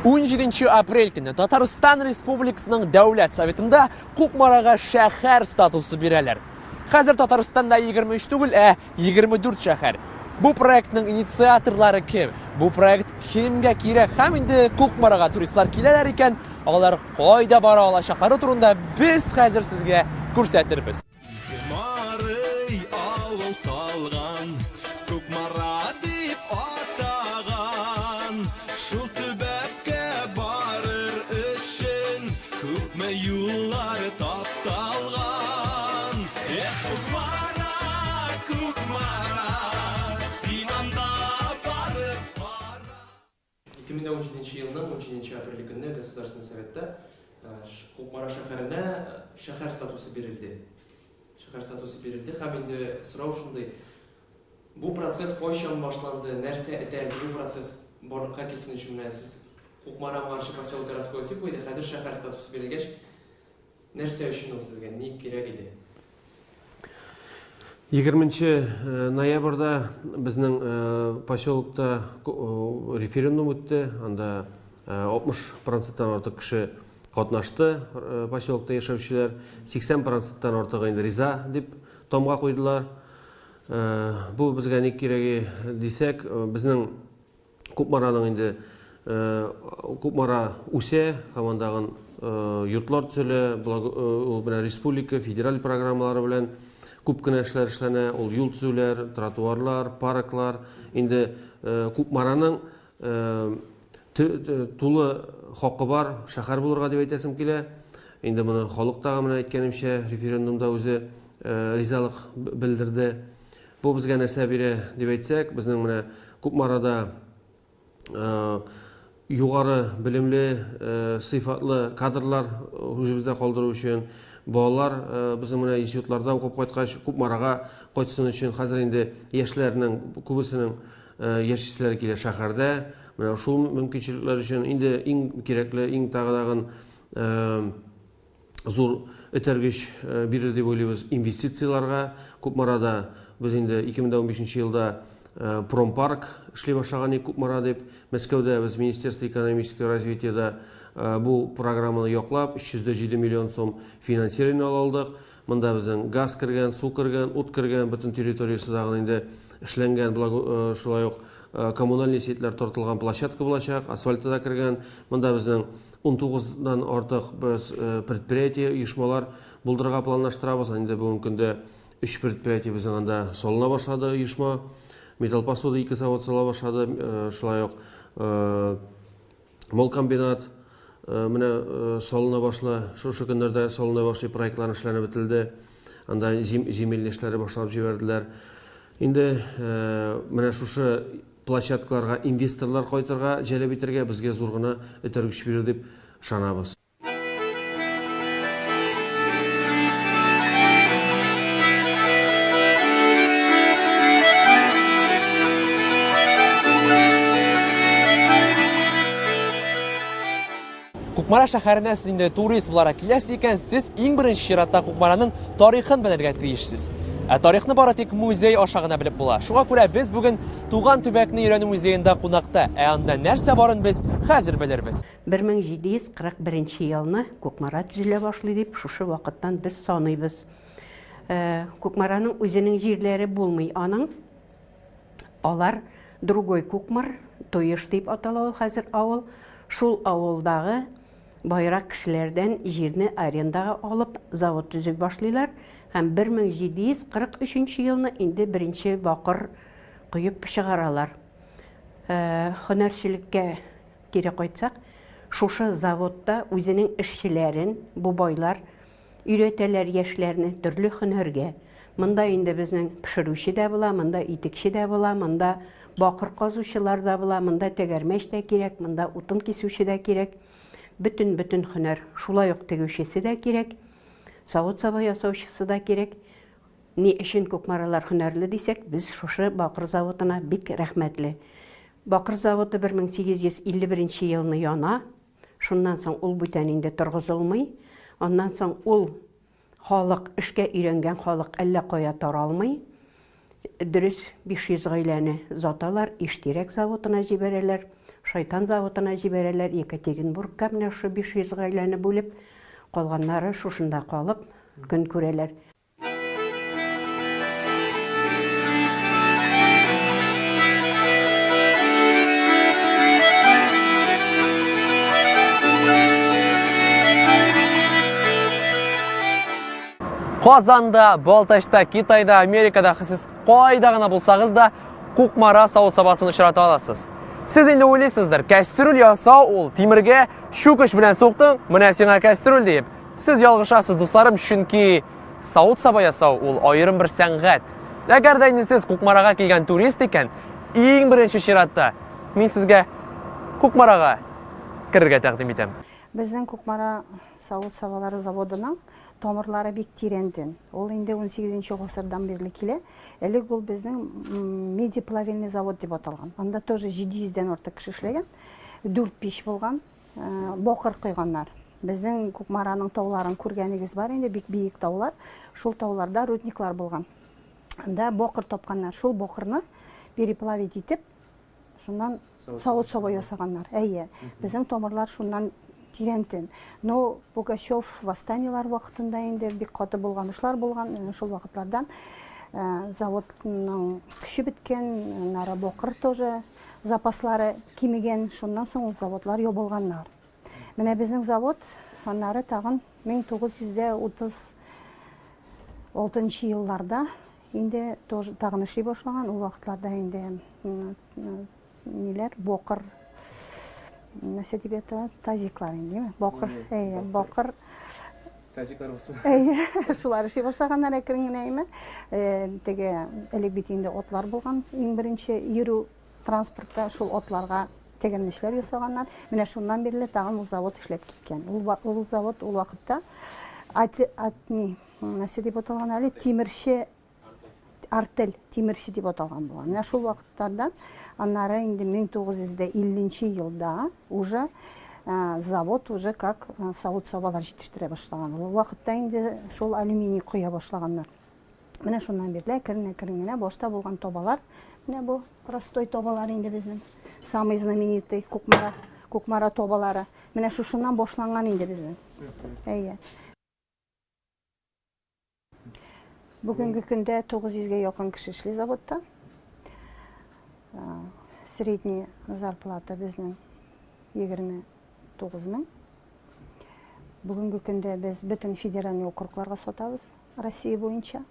17 апрель көне Татарстан Республикасының Дәүләт Советында Кукмарага шәһәр статусы бирәләр. Хәзер Татарстанда 23 түгел, ә 24 шәһәр. Бу проектның инициаторлары кем? Бу проект кемгә кирәк? Һәм инде Кукмарага туристлар киләләр икән, алар кайда бара алачаклары турында без хәзер сезгә күрсәтербез. Марый авыл салган, Кукмара дип атаган. Шул төбәккә барыр өчен күпме юллар тапталган. Эх, Кукмара, Кукмара, син анда барып кара. 2017 елның 17 апреле көнне Государственный Советта Кукмара шәһәренә шәһәр статусы бирелде. Шәһәр статусы бирелде һәм инде сорау шундый, бу процесс кайчан башланды, нәрсә этәрде бу процесс барлыкка килсен өчен? Менә сез Кукмара моңарчы поселок городского типа иде, хәзер шәһәр статусы бирелгәч, Нәрсә өчен ул сезгә, ник кирәк иде? Егерменче ноябрьдә безнең поселокта референдум үтте. Анда 60 проценттан артык кеше катнашты, поселокта яшәүчеләр. 80 проценттан артыгы инде риза дип тамга куйдылар. Бу безгә ник кирәк дисәк, безнең Кукмараның инде Кукмара үсә, һәм андагын йортлар төзелә, ул менә республика, федераль программалары белән күп кенә эшләр эшләнә, ул юл төзүләр, тротуарлар, парклар. Инде Кукмараның тулы хакы бар шәһәр булырга дип әйтәсем килә. Инде моны халык тагы менә әйткәнемчә референдумда үзе ризалык белдерде. Бу безгә нәрсә бирә дип әйтсәк, безнең менә Кукмарада югары белемле, сыйфатлы кадрлар үзебездә калдыру өчен, балалар безнең менә институтларда укып кайткач, Кукмарага кайтсын өчен, хәзер инде яшьләрнең күбесенең яшиселәре килә шәһәрдә. Менә шул мөмкинчелекләр өчен инде иң кирәкле, иң тагы тагын зур этәргеч бирер дип уйлыйбыз инвестицияләргә. Кукмарада без инде 2015 елда промпарк эшли башлаган идек Кукмара дип. Мәскәүдә без Министерство экономического развитиеда бу программаны яклап 307 миллион сум финансирование ала алдык. Монда безнең газ кергән, су кергән, ут кергән, бөтен территориясе тагын инде эшләнгән, шулай ук коммунальный сетьләр тартылган площадка булачак, асфальты да кергән. Монда безнең Унтугыздан артык без предприятие, оешмалар булдырырга планлаштырабыз. Инде бүгенге көндә өч предприятие безнең анда салына башлады, оешма. Металл посуда ике завод сала башлады, шулай ук молкомбинат менә салына башла, шушы көннәрдә салына башлый, проектлар эшләнеп бетелде. Анда земельный эшләре башлап җибәрделәр. Инде менә шушы Площадкаларга инвесторлар кайтырга, җәлеп итәргә безгә зур гына этәргеч бирер дип ышанабыз. Кукмара шәһәренә сез инде турист буларак киләсез икән, сез иң беренче чиратта Кукмараның тарихын белергә тиешсез. Ә тарихны бары тик музей аша гына белеп була. Шуңа күрә без бүген Туган төбәкне өйрәнү музеенда кунакта. Ә анда нәрсә барын без хәзер белербез. 1741 елны Кукмара төзелә башлый дип шушы вакыттан без саныйбыз. Кукмараның үзенең җирләре булмый аның. Алар Другой Кукмар, Тоеш дип атала ул хәзер авыл. Шул авылдагы байрак кешеләрдән җирне арендага алып, завод төзи башлыйлар һәм 1743 елны инде беренче бакыр коеп чыгаралар. Һөнәрчелеккә кире кайтсак, шушы заводта үзенең эшчеләрен бу байлар Өйрәтәләр яшьләрне төрле һөнәргә. Монда инде безнең пешерүче дә була, монда итекче дә була, монда бакыр казучылар да була, монда тәгәрмәч тә кирәк, монда утын кисүче дә кирәк. Бөтен-бөтен һөнәр. Шулай ук тегүчесе дә кирәк, савыт-саба ясаучысы да кирәк. Ни өчен кукмаралар һөнәрле дисәк, без шушы бакыр заводына бик рәхмәтле. Бакыр заводы 1851 елны яна. Шуннан соң ул бүтән инде торгызылмый. Аннан соң ул халык, эшкә өйрәнгән халык әллә кая таралмый. Дөрес, 500 гаиләне заталар, Иштирәк заводына җибәрәләр. Шайтан заводына җибәрәләр, Екатеринбургка менә шушы 500 гаиләне бүлеп, калганнары шушында калып көн күрәләр. Казанда, Балтачта, Китайда, Америкада сез кайда гына булсагыз да, Кукмара савыт-сабасын очрата аласыз. Сез инде уйлыйсыздыр, кәстрүл ясау ул тимергә чүкеч белән суктың, менә сиңа кәстрүл диеп. Сез ялгышасыз, дусларым, чөнки савыт-саба ясау ул аерым бер сәнгать. Әгәр дә инде сез Кукмарага килгән турист икән, иң беренче чиратта мин сезгә Кукмарага керергә тәкъдим итәм. Безнең Кукмара савыт-сабалары заводының тамырлары бик тирәнтен. Ул инде унсигезенче гасырдан бирле килә. Элек ул безнең медиплавильный завод дип аталган. Анда тоже 700 дән артык кеше эшләгән. Дүрт пич булган. Бакыр койганнар. Безнең Кукмараның тауларын күргәнегез бар инде, бик биек таулар. Шул тауларда рудниклар булган. Анда бакыр тапканнар. Шул бакырны переплавить итеп, Шуннан савыт-саба ясаганнар. Әйе. Безнең тамырлар шуннан тирәнтен. Но Пугачев восстаниелар вакытында инде бик каты болганышлар булган. Шул вакытлардан э, заводның көче беткән, нары бакыр тоже запаслары кимегән. Шуннан соң ул заводлар ябылганнар. Менә безнең завод аннары тагын 1936 елларда Инде тоже тагын эшли башлаган, ул вакытларда инде ниләр, бокыр, нәрсә дип әйтә, тазиклар инде, димме? Бокыр, әйе, бокыр. Тазиклар булсын. Әйе, шулар эшли башлаганнар әкрен генә, әйме. Теге элек бит инде атлар булган, иң беренче йөрү транспортта шул атларга тегермечләр ясаганнар. Менә шуннан бирле тагын ул завод эшләп киткән. Ул завод ул вакытта ат, ни, нәрсә дип аталган әле, тимерче артель, тимерче дип аталган булган. Менә шул вакытлардан аннары инде 1950 елда уже завод уже как савыт-сабалар җитештерә башлаган. Ул вакытта инде шул алюминий коя башлаганнар. Менә шуннан бирле әкрен-әкрен генә башта булган табалар, менә бу простой табалар инде безнең, самый знаменитый Кукмара, Кукмара табалары. Менә шушыннан башланган инде безнең. Әйе. Бүгенге көндә 900 гә якын кеше эшли заводта. Средний зарплата безнең 29 мең. Бүгенге көндә без бөтен федеральный округларга сатабыз Россия буенча.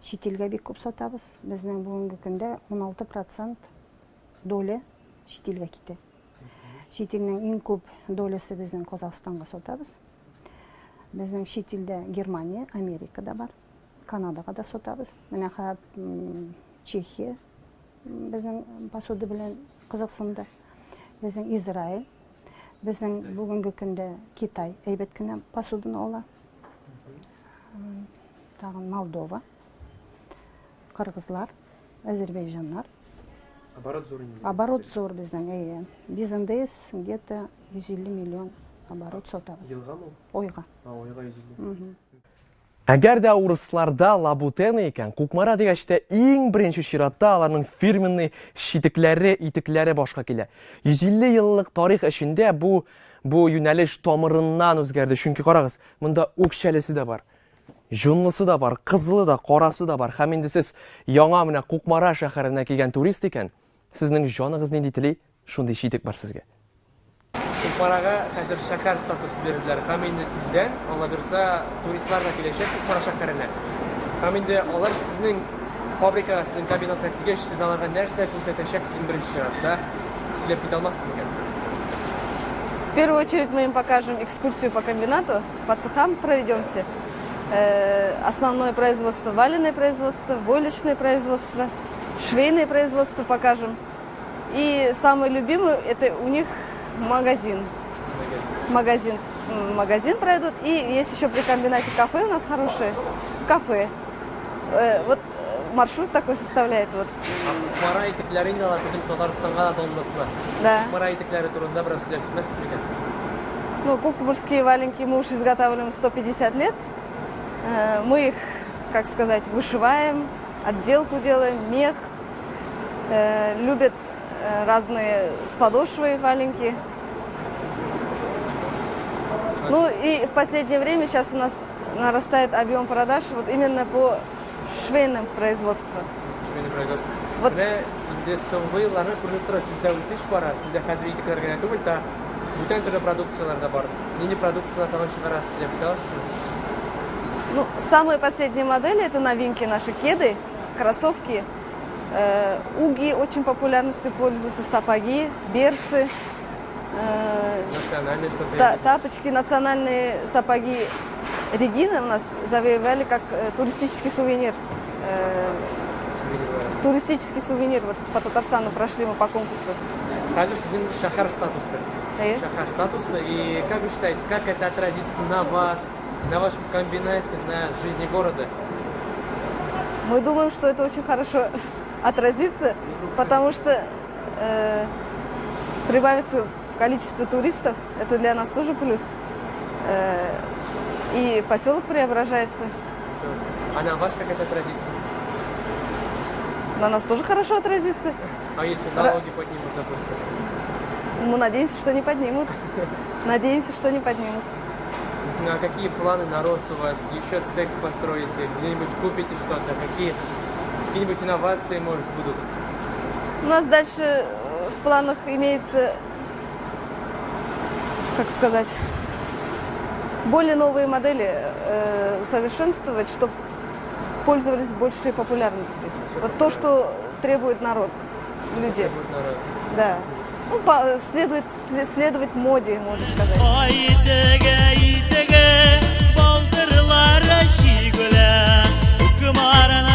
Чит илгә бик күп сатабыз. Безнең бүгенге көндә 16 процент доля чит илгә китә. Чит илнең иң күп долясы безнең Казахстанга сатабыз. Безнең чит илдә Германия, Америка да бар. Канадага да сатабыз. Менә хәзер Чехия безнең посуда белән кызыксынды. Безнең Израиль, безнең бүгенге көндә Китай әйбәт кенә посуданы ала. Тагын Молдова, кыргызлар, әзербәйҗаннар. Оборот зур инде. Оборот зур безнең, әйе. Без НДС где-то 150 миллион оборот сатабыз. Елгамы? Ойга. А, ойга 150. Әгәр дә урысларда лабутены икән, Кукмара дигәч тә иң беренче чиратта аларның фирменный читекләре, итекләре башка килә. 150 еллык тарих эчендә бу бу юнәлеш тамырыннан үзгәрде. Чөнки карагыз, монда үкчәлесе дә бар, җонлысы да бар, кызылы да, карасы да бар. Һәм инде сез яңа менә Кукмара шәһәренә килгән турист икән, сезнең җаныгыз нинди тели, Шундый читек бар сезгә. Кукмарага хәзер шәһәр статусы бирделәр һәм инде тиздән, Алла бирса, туристлар да киләчәк Кукмара шәһәренә. Һәм инде алар сезнең фабрикага, сезнең комбинатка килгәч, сез аларга нәрсә күрсәтәчәксез иң беренче чиратта? Сөйләп китә алмассыз микән? В первую очередь мы им покажем экскурсию по комбинату, по цехам пройдемся. Э, основное производство, валенное производство, войлочное производство, швейное производство покажем. И самый любимый это у них магазин. Магазин. Магазин пройдут. И есть еще при комбинате кафе у нас хорошие. Кафе. Э, вот э, маршрут такой составляет. Вот. Кукмара итекләре инде алар бөтен Татарстанга да данлыклы. Да. Кукмара итекләре турында бераз сөйләп китмәссез микән? Ну, кукмарские валенки мы уж изготавливаем 150 лет. Э, мы их, как сказать, вышиваем, отделку делаем, мех, Э, любят разные с подошвой валенки. Ну и в последнее время сейчас у нас нарастает объем продаж вот именно по швейным производству. Швейный производство. Вот. Менә инде соңгы елларны күренеп тора, сездә үсеш бара, сездә хәзер итекләр генә түгел, та бүтән төрле продукцияләр дә бар. Нинди продукцияләр тагын чыгарасыз, сөйләп китә аласызмы? Ну, самые последние модели это новинки наши кеды, кроссовки, э, уги очень популярностью пользуются, сапоги, берцы. Э, Национальные что-то. та- тапочки, национальные сапоги Регина у нас завоевали как э, туристический сувенир. Э, Сувенирлар. туристический сувенир. Вот по Татарстану прошли мы по конкурсу. Хәзер сезнең шәһәр статусы. Әйе. Шәһәр статусы. И как вы считаете, как это отразится на вас, на вашем комбинате, на жизни города? Мы думаем, что это очень хорошо отразится, потому что э, прибавится в количество туристов, это для нас тоже плюс. Э, и поселок преображается. А на вас как это отразится? На нас тоже хорошо отразится. А если налоги поднимут, допустим? Мы надеемся, что не поднимут. Надеемся, что не поднимут. Ну, а какие планы на рост у вас? Еще цех построите? Где-нибудь купите что-то? Какие, какие-нибудь инновации, может, будут? У нас дальше э, в планах имеется, как сказать, более новые модели э, усовершенствовать, чтобы пользовались большей популярностью. Вот то, что требует народ, люди. Требует народ. Да. Ну, по- следует, следовать моде, можно сказать. Ай итеге, итеге, балтырлары чигүле, Кукмараның